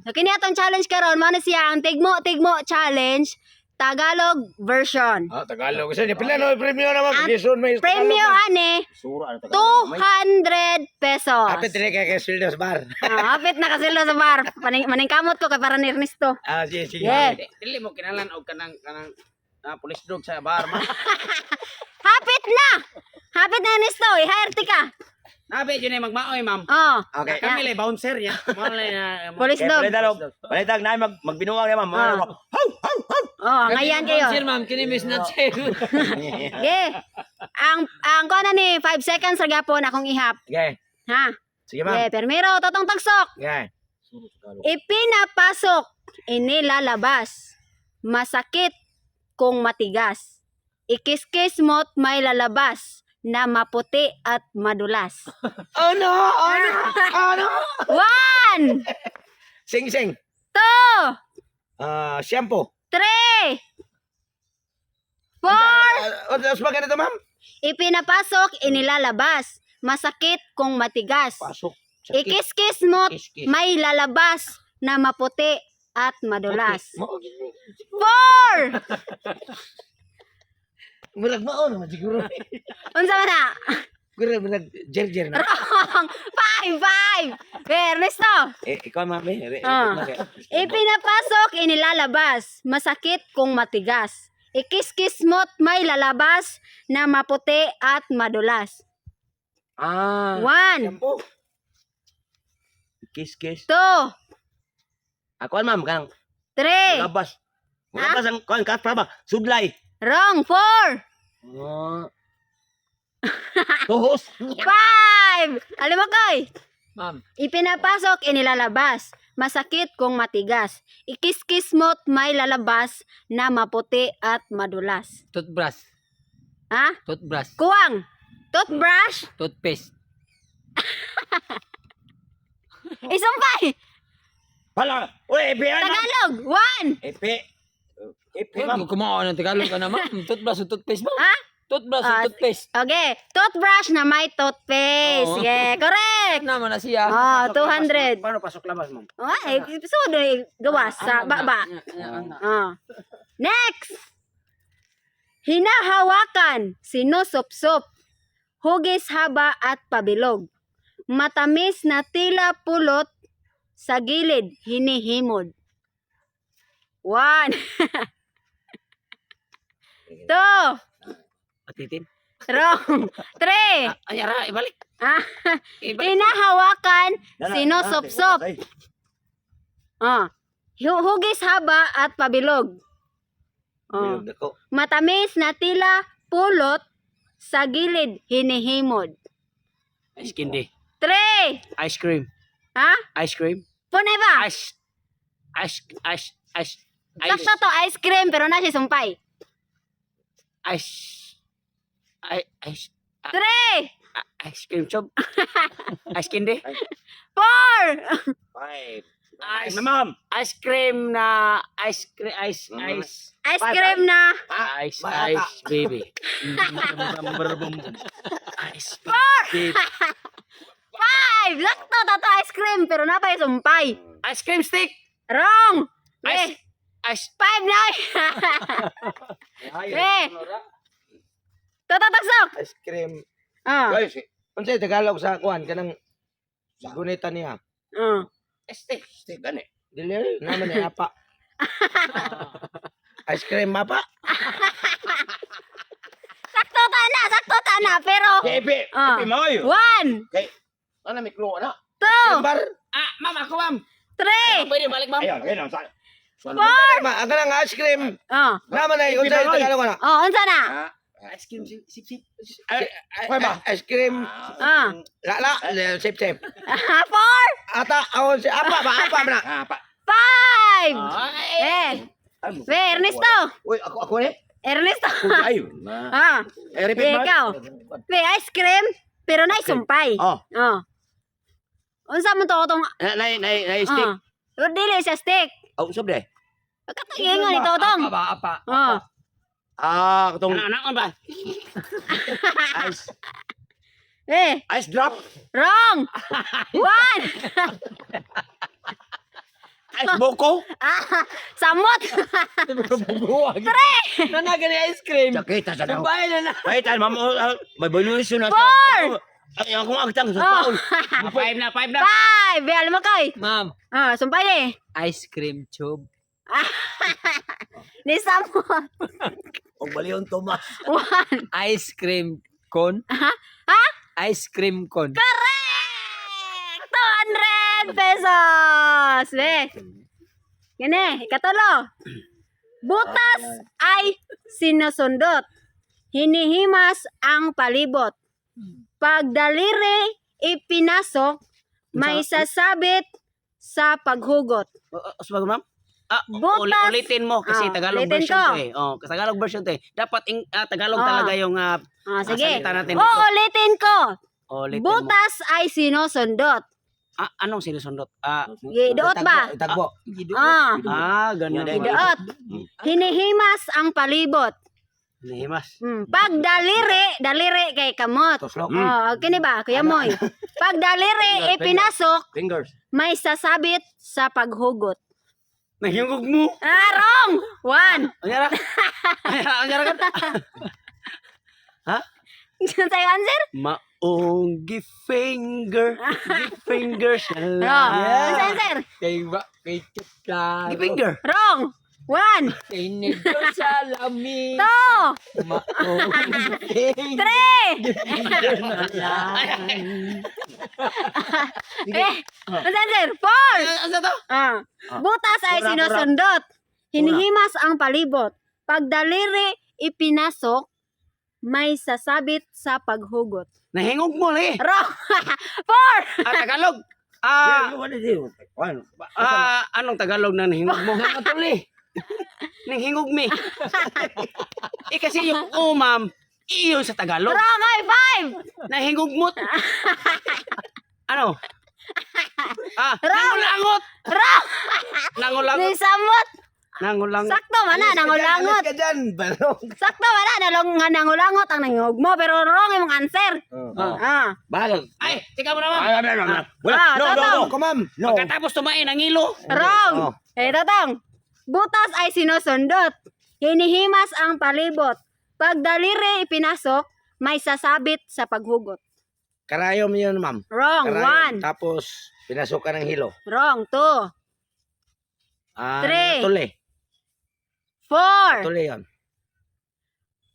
So kini atong challenge karon, mao na siya ang Tigmo Tigmo Challenge Tagalog version. Ah, Tagalog. Kasi niya pila no premyo na, ma'am. Ang Lison may premyo ani Sura ano Tagalog. ₱200. Apit rin kay kay sweldo sa bar. Ah, hapit na kasilo sa bar. Paning maningkamot ko kay para ni Ernesto. Ah, sige, sige. Yeah. Dili mo kinalan og kanang police dog sa bar, ma'am. Hapit na. Hapit na, Ernesto, i-hire ti ka. Nabi jud ni magmaoy, ma'am. Oh. Okay. Kami lay bouncer niya. Mo lay na Police Okay, dog. palitag, palitag na magbinuang na, ma'am. Ah. Haw, haw, haw. Oh, ngayon kayo. Sir, ma'am, kini miss not sir. Okay. Ang kuha na ni 5 seconds ra gapon akong ihap. Okay. Ha? Sige, ma'am. Okay, permiro totong tagsok. Okay. Ipinapasok, inilalabas. Masakit kung matigas. Ikiskis mo't may lalabas na maputi at madulas. Oh no! Oh no! Oh no! One, Sing sing. two, Ah, shampoo. three, four. Ah, ano ba ganito, ma'am? Ipinapasok, inilalabas. Masakit kung matigas. Pasok. Ikiskis mo't Kiskis. may lalabas na maputi at madulas. Puti. Four! Murag mao naman siguro. Unsa man na? Siguro murag jer-jer na. Wrong! Five! Five! Okay, Ernesto. Eh, ikaw, ma'am. Eh, Ah. Ipinapasok, inilalabas. Masakit kung matigas. Ikiskis mo't may lalabas na maputi at madulas. Ah. One, Shampoo. Kiss kiss. two, Ako, ma'am, kanang three. labas. Labas ang kuan ka ba? Sudlay. Wrong! Four! Ah. Tuhos. Five! Alam mo, Koy? Ma'am, Ipinapasok, inilalabas. Masakit kung matigas. Ikiskis mo't may lalabas na maputi at madulas. Toothbrush, Ha? Toothbrush, Kuwang! Toothbrush! Toothpaste. Isumpay! Pala. Uy, epe ma'am. Tagalog! One! Epe. Epe, Ma'am, ma'am. kumaon ng Tagalog ka na, ma'am. Toothbrush o toothpaste, ma'am. Ha? Toothbrush Ah, o toothpaste. Okay. Toothbrush na may toothpaste. Oo. Yeah, correct! Naman na siya. Oh, 200. Paano pasok labas, ma'am? Oh, eh, so, gawas sa baba. Oh. Next! Hinahawakan, sinusupsup, hugis haba at pabilog. Matamis na tila pulot, sa gilid hinihimod. One. Two. Atitin. Wrong. Three. Ay, ara, ibalik. Ah, Ibalik. hinahawakan, Dala, sinusupsup. ay. Ah. Hugis haba at pabilog. Oh. Bilog dako. Matamis na tila pulot sa gilid hinihimod. Ice candy. Three! Ice cream. Ha? Ice cream. Punay ba? Ice ice ice ice ice Sakto to ice cream pero na siya sumpay. Ice ice ice Three! Ice cream chop. Ice candy. Four! Five. Ice Na, ma'am. Ice cream na ice cream ice ice Ice cream na ice Bata. Ice baby. Ice baby. Five! Sakto to to ice cream pero na pa sumpay. Ice cream stick. Wrong! Ice Eh, ice five na! Ay, Eh! Toto tagsok! ice cream. Ah. Guys, unsay Tagalog sa kuan kanang gunita niya? Ah. Stick stick gani. Dili naman ni apa. Ice cream mapa. Sakto ta na! Sakto ta na! Pero Epe, Ah. epe maoy. One! Okay. Ano may clue na? Two! Bar. Ah, ma'am, ako, ma'am. Three! Pwede balik, ma'am. Ayun, ayun sa. Four! Ma, ang kanang ice cream. Oh. Naman ay unsay Tagalog na? Oh, unsa na? Ice cream sip sip. Sip. Ay, ba? Ice cream. Ah. La la, sip sip. Four! Ata awon si apa ba apa ba na? Apa. Five! Ay. Eh! We, Ernesto! Uy, ako ako ni. Ernesto! Ay. Ah, Eh, repeat, eh, ma'am. ikaw. We, ice cream, pero na sumpay. Oh. Oh. Unsa man to atong Na na na na stick. Ah. Pero dili siya stick. Oh, usab de. Katagingon ito tong. Apa ba, apa? Oh. Ah, katong Ano ano ba? Ice Eh, ice drop. Wrong. One. Buko. Ah, samot. Bubuwag. Nanaga ni ice cream. Sakita sa daw. Sumbay na na. Ay, tan ma'am, oh, ah, may violation na. Four. Ang akong agtang sa Oh. paol. Ah, five na, five na. Five. Be, alam mo kay. Ma'am, Ah, sumpay eh. ice cream tube. Ni samot. Og balion Tomas. One. Ice cream cone. Ha? Ice cream cone. Correct! 200 pesos! Be. Gani, ikatulo. Butas ay sinusundot. Hinihimas ang palibot. Pagdaliri ipinasok, may sasabit sa paghugot. Subago, ma'am? Ah, Butas. ulitin mo kasi Ah, Tagalog ulitin version ko. to eh. Oh, Tagalog version to eh. Dapat Tagalog Ah. talaga yung Ah, sige. salita natin dito. Uulitin ko. Ulitin mo. Butas ay sinusundot. Ah, anong sinusundot? Ah, Giduot ba? Itagbo. Ah, ganun. giduot. Hinihimas ang palibot. Hinihimas. Pag daliri, daliri kay kamot. Tuslok. Oh, okay ni ba, Kuya Moy? Pag daliri ipinasok, Fingers. may sasabit sa paghugot. Nahingog mo. Ah, wrong! One. Anyara? Anyara ka? Sa'yo answer? Maong gifinger, gifinger siya Wrong. lang. Yeah. Answer? Kay ba kay klaro. Gifinger. Wrong. One, Kay negro sa lami. two, Maong finger. three. Na lang. Eh, answer? Four. Ano to? Ah. Butas ay Pura, pura. sinusundot. Hinihimas ang palibot. Pag daliri ipinasok, may sasabit sa paghugot. Nahingog mo eh. Wrong. Four. Ah, Tagalog. Ah, What is it? One. ah, anong Tagalog na nahingog mo? Nangatuli. Nahingog mi. Eh kasi yung o ma'am, iyon sa Tagalog. Wrong. Ay, five. Nahingog mo. Ano? Ah, nangulangot. Wrong. Nangulangot. Ni samot. Nangulangot. Sakto man na, nangulangot. Alis ka dyan, balong. Sakto man na, nga nangulangot ang nangihog mo, pero wrong imong answer. Ah. Balag. Ay, tika mo na ma'am. Ay, ay, ay, ay. Wala. Ah, No, no, tatong. no. Come, ma'am. No. Pagkatapos tumain ang ilo. Wrong. Oh. Eh, tatong. Butas ay sinusundot. Hinihimas ang palibot. Pag daliri ipinasok, may sasabit sa paghugot. Karayom yun, ma'am. Wrong. Karayom. One. Tapos, pinasok ka ng hilo. Wrong. Two. Ah, Three. Tuli. Four. Tuli yun.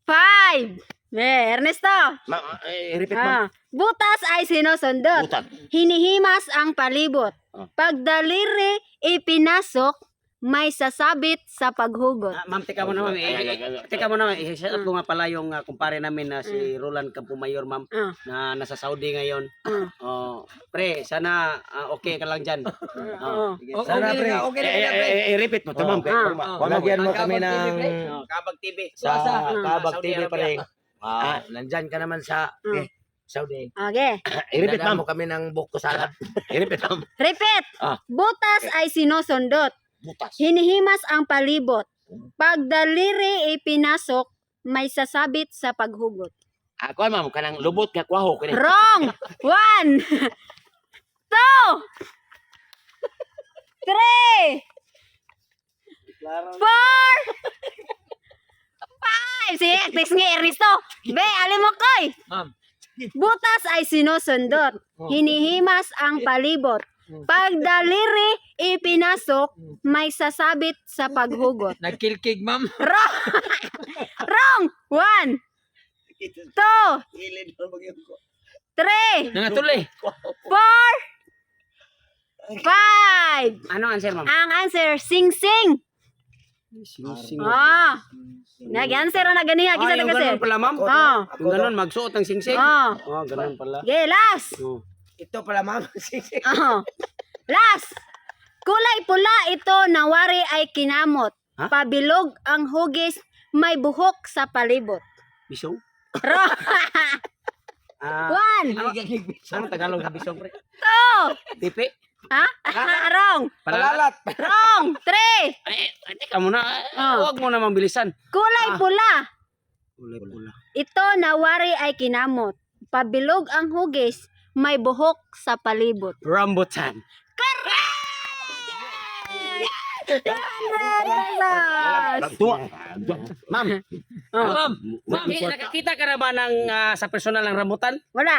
Five. Eh, Ernesto. Ma eh, repeat, ma'am. Ah. Butas ay sinusundot. Butat. Hinihimas ang palibot. Ah. Pag daliri ipinasok, may sasabit sa paghugot. Ah, ma'am, teka mo na, ma'am. Ay, ay, ay, ay. Teka mo na, ma'am. I-set up ko nga pala yung kumpare namin na si Roland Campomayor, ma'am, Ah. na nasa Saudi ngayon. Ah. Oh, pre, sana okay ka lang dyan. Oo. Oh, Sana, okay pre. na, okay na, Eh, pre. eh, eh, repeat mo to, ma'am. Ah. Ah. Lagyan mo Ang kami Kabag TV, ng pre. Oh, Kabag TV. sa Kabag Saudi TV pa Arabia. rin. Ah, nandyan ka naman sa Mm. eh, Saudi. Okay. I-repeat, ma'am. Mo kami ng buko salad. I-repeat, ma'am. Repeat. Ah. Butas ay sinusundot. Butas. Hinihimas ang palibot. Pag daliri ipinasok, may sasabit sa paghugot. Ako, ma'am, kanang lubot nga kwaho. Kani. Wrong! One! Two! Three! Four! Five! Sige, text nga Ernesto. Be, alim mo koy. Ma'am. Butas ay sinusundot. Hinihimas ang palibot. Pag daliri ipinasok, may sasabit sa paghugot. Nagkilkig, ma'am. Wrong! Wrong! One! Two! Three! Nangatuli. Four! Five! Anong answer, ma'am? Ang answer, sing-sing. Sing-sing. Ah. Nag-answer na ganiha. Kisa Ah, yung na kasi. ganun pala, ma'am. Ah. Yung ganun, magsuot ng sing-sing. Ah. Oh, ganun pala. Okay, last. Oh. Ito pala, ma'am. Ah. Last. Kulay pula ito na wari ay kinamot. Ha? Pabilog ang hugis, may buhok sa palibot. Bisong? Wrong. Ah, One, anong Tagalog sa bisong, pre? two, Tipi? ha? Wrong. Palalat? Wrong. Three. Ay, ay, teka muna. Ah. Huwag mo namang bilisan. Kulay pula. Kulay pula. Ito na wari ay kinamot. Pabilog ang hugis, may buhok sa palibot. Rambutan. 200 pesos. Tuwa. Ma'am, Oh, Ma'am, ma'am. Eh, nakakita ka na ba ng sa personal ng rambutan? Wala.